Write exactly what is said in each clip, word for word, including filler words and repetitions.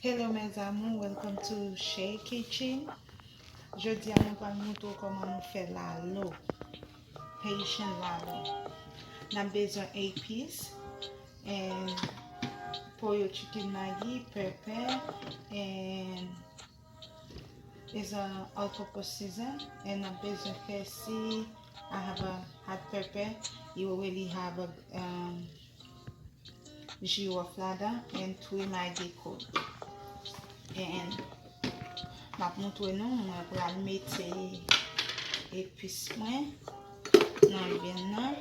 Hello mes amours, welcome to Shay Kitchen. Jodi a mwen pral montre w kòman nou fè lalo, Haitian lalo. N ap bezwen epis, and pou yo chicken Maggi, pepper, and is a all purpose season, and n ap bezwen fè si I have a hot pepper, you already have a um, jiwòf ladan and three Maggi cube. And m ap montre nou, mwen pral mete epis mwen nan vyann nan.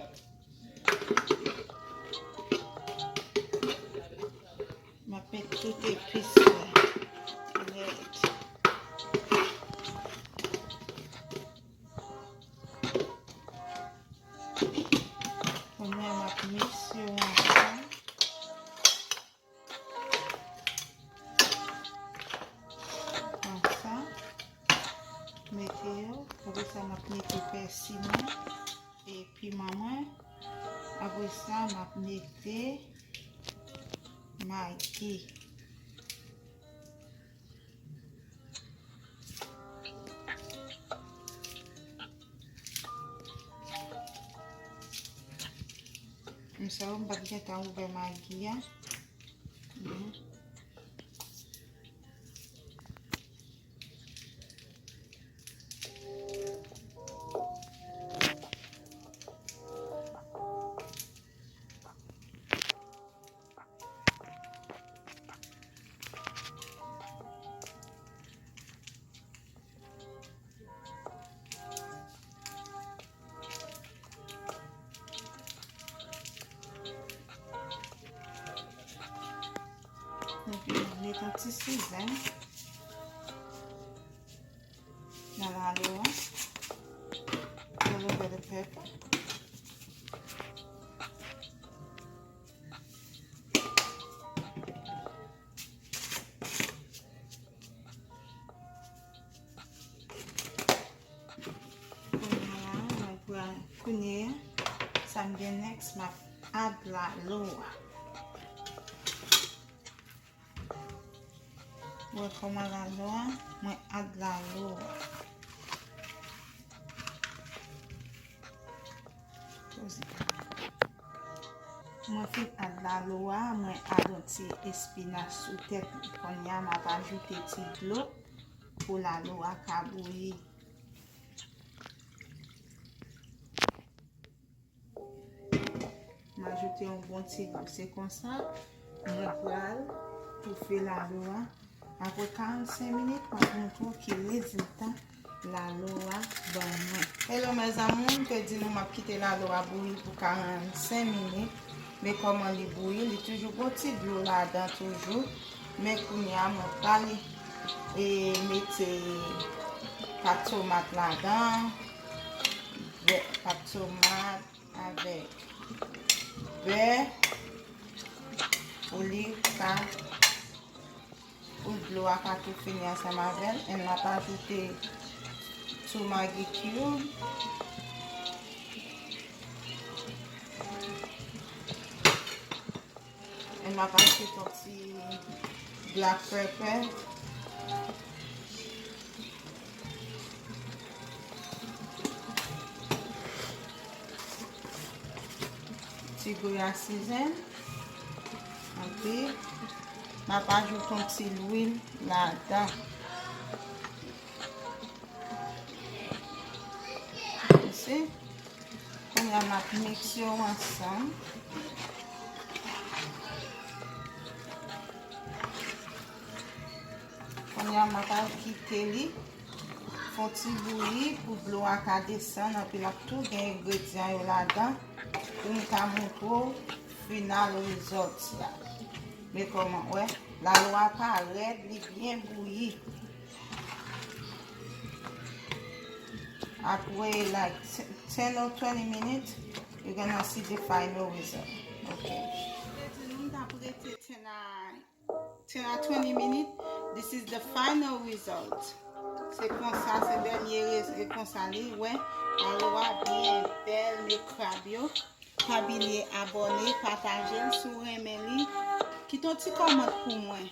M ap met tout epis la. Red. Kounye a m ap mikse yo ansanm. Konsa. Mete yo. Apre sa, m ap mete pèsi mwen e piman mwen. Apre sa, m ap mete Maggi. M sa yo m pa t gentan ouvè Maggi a. Mhm. Epi, met yon ti sizen nan lalo a. A little bit of pepper. Kounye a, mwen pran, kounye a, sa m gen next, m ap add lalo a. Wè kòman lalo a, mwen add lalo a. Poze. Mwen fin add lalo a, mwen add yon ti espinach sou tèt li. Kounye a, m ap ajoute ti dlo pou lalo a ka bouyi. M ajoute yon bon ti dlo. Se konsa, mwen pral toufe lalo a. Apre karannsenk minit, m ap montre w ki rezilta lalo a ban mwen. Hello mes amours, m te di nou m ap kite lalo a bouyi pou karannsenk minit. Men kòman li bouyi, li toujou gon ti dlo ladan toujou. Men kounye a, mwen pral, e, mete pat tomat ladan, bè, pat tomat avèk bè pou li ka, pou dlo a ka tou fini ansanm avè l. And m ap ajoute two Maggi cube. And m ap ajoute yon ti black pepper. Ti goya season. Epi, m ap ajoute yon ti lwil ladan. You see? Kounye a, m ap mikse yo ansanm. Kounye a, m ap al kite li fè yon ti bouyi pou dlo a ka desann, epi l ap tou gen engredyan yo ladan pou m ka montre w final result la. Men kòman, wè, lalo a pa rèd, li byen bouyi. Apre, like, ten or twenty minutes, you're gonna see the final result. Ok. Mwen te di nou m t ap rete ten a, ten a twenty minutes. This is the final result. Se konsa, se dènye rez-, e konsa li, wè. Lalo a byen bèl, men krab yo. Pa bliye abòne, pataje l si w renmen li. Kite yon ti kòmant pou mwen.